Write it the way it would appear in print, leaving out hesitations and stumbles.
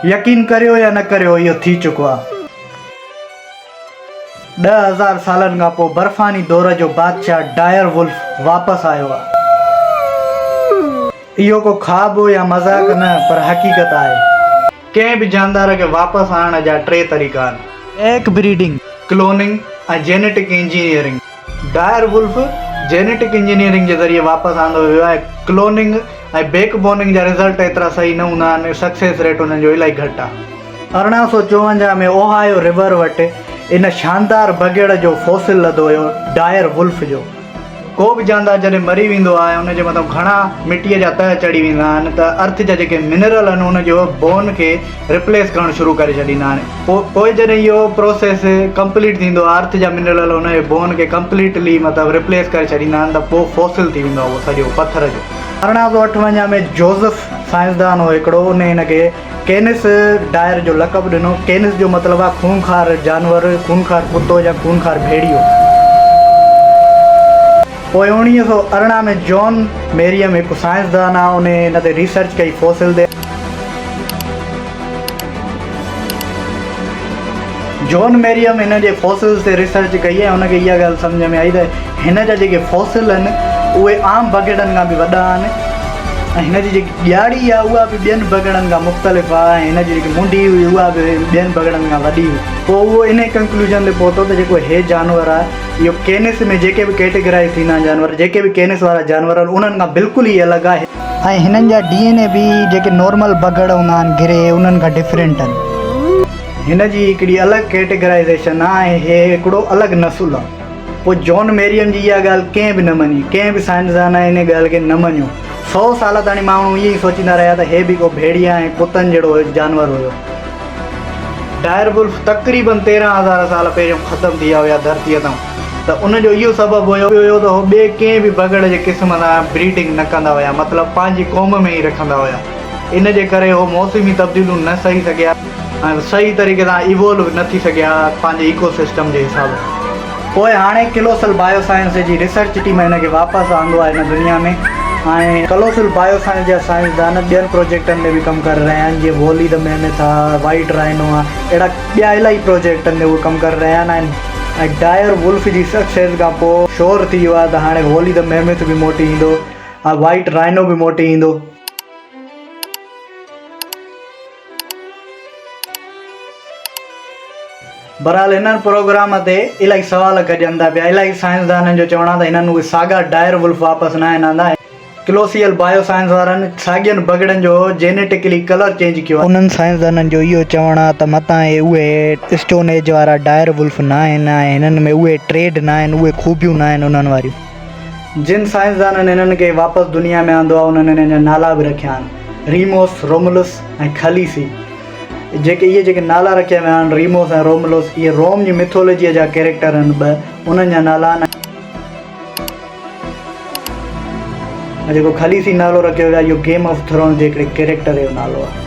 يقين ڪريو يا نه ڪريو اهو ٿي چڪو آهي. 10,000 سالن کان پوء برفاني دور جو بادشاهه ڊائر ولف واپس آيو آهي. اهو ڪو خواب يا مذاق نه پر حقيقت آهي. ڪنهن به جاندار کي واپس آڻڻ جا ٽي طريقا آهن. Back breeding, cloning ۽ genetic engineering. Dire wolf genetic engineering جي ذريعي واپس آندو ويو آهي. ڪلوننگ ۽ بيڪ بوننگ جا رزلٽ ايترا صحيح نه هوندا آهن، سڪسيس ريٽ انهن جو الائي گهٽ آهي. 1854 ۾ اوهايو ريور وٽ ان شاندار بگهڙ جو فوسل لڌو ويو، ڊائر ولف جو. ڪو به جاندار جڏهن مري ويندو آهي ۽ ان جي مٿان گهڻا مٽيء جا تهه چڙهي ويندا آهن ته ارٿ جا جيڪي منرل آهن ان جو بون کي رپليس ڪرڻ شروع ڪري ڇڏيندا آهن پوء جڏهن اهو پروسيس ڪمپليٽ ٿيندو آهي ارٿ جا منرل ان جي بون کي ڪمپليٽلي مطلب رپليس ڪري ڇڏيندا آهن ته پوء فوسل ٿي ويندو آهي اهو سڄو پٿر جو. 1858 ۾ جوزف سائنسدان هو هڪڙو ان هن کي ڪينس ڊائر جو لقب ڏنو. ڪينس جو مطلب آهي خونخوار جانور، خونخوار ڪتو يا خونخوار ڀيڙيو. پوء 1918 ۾ جان ميريم هڪ سائنسدان آهي، ان هن تي ريسرچ ڪئي فوسل تي. جان ميريم هن جي فوسلز تي ريسرچ ڪئي ۽ هن کي اها ڳالهه سمجهه ۾ آئي ته هن جا جيڪي فوسل آهن اهي عام بگهڙن کان به وڏا آهن ۽ هن جي جيڪي ڄاڙي آهي اها به ٻين بگهڙن کان مختلف آهي ۽ هن جي جيڪي منڍي هئي اها به ٻين بگهڙن کان وڏي هئي. پوء اهو انهي ڪنڪلوزن تي پهتو ته جيڪو هي جانور آهي اهو ڪينس ۾ جيڪي به ڪيٽيگرائيز ٿيندا آهن جانور جيڪي به ڪينس وارا جانور آهن انهن کان بلڪل ئي الڳ آهي. ۽ هنن جا ڊي اين اي به جيڪي نارمل بگهڙ هوندا آهن گري انهن کان ڊفرنٽ آهن. هن جي هڪڙي الڳ ڪيٽيگرائيزيشن آهي ۽ هي هڪڙو الڳ نسل آهي. پوء جان ميريم جي اها ڳالهه ڪنهن به نه مڃي، ڪنهن به سائنسدان ان ڳالهه کي نه مڃيو. سئو سال تائين ماڻهو ائين ئي سوچيندا رهيا ته هي به ڪو ڀيڙيا ۽ ڪتن جهڙو جانور هيو. ڊائر ولف تقريبن 13,000 سال پهريون ختم ٿي ويا هيا ڌرتيء تان ته ان جو اهو سبب هيو ته هو ٻئي ڪنهن به بگهڙ جي قسم سان بريڊنگ نه ڪندا هيا مطلب پنهنجي قوم ۾ ئي رکندا هيا ان جي ڪري هو موسمي تبديليون نه سهي سگهيا. ۽ صحيح طريقي سان ايوولو نه ٿي سگهيا پنهنجي ايڪو سسٽم جي حساب سان. پوء هاڻي ڪلوسل بايو سائنس جي ريسرچ ٽيم هن کي واپس آندو آهي هن دنيا ۾ ۽ ڪلوسل بايو سائنس جا سائنسدان ٻين پروجيڪٽن تي به ڪم ڪري رهيا آهن جيئن وولي د ميمٿ آهي، وائيٽ رائنو آهي اهڙا ٻيا الاهي پروجيڪٽن تي اهي ڪم ڪري رهيا آهن ۽ ڊائر وولف جي سڪسيس کان پوء شور ٿي ويو آهي ته هاڻي وولي د ميمٿ به موٽي ايندو ۽ وائيٽ رائنو به موٽي ايندو. بھرحال ھنن پروگرام تي الاھي سوال گڏجن ٿا پيا. الاھي سائنسدانن جو چوڻ آھي ته ھنن اھي ساڳا ڊائر ولف واپس ناھن آندا. ڪلوسيل بايو سائنس وارن ساڳين بگڙن جو جينيٽڪلي ڪلر چينج ڪيو آھي. انھن سائنسدانن جو اھو چوڻ آھي ته متان اھي اھي اسٽون ايج وارا ڊائر ولف ناھن ۽ ھنن ۾ اھي ٽريڊ ناھن، اھي خوبيون ناھن انھن واريون. جن سائنسدانن هنن کي واپس دنيا ۾ آندو آهي انهن هنن جا نالا به رکيا آهن، ريموس، رومولس ۽ خليسي. جيڪي اهي جيڪي نالا رکيا ويا آهن ريموس ۽ رومولس اهي روم جي ميٿولوجيء جا ڪيريڪٽر آهن ٻه انهن جا نالا آهن ۽ جيڪو خليسي نالو رکيو ويو آهي اهو گيم آف ٿرونز جي هڪڙي ڪيريڪٽر جو نالو آهي.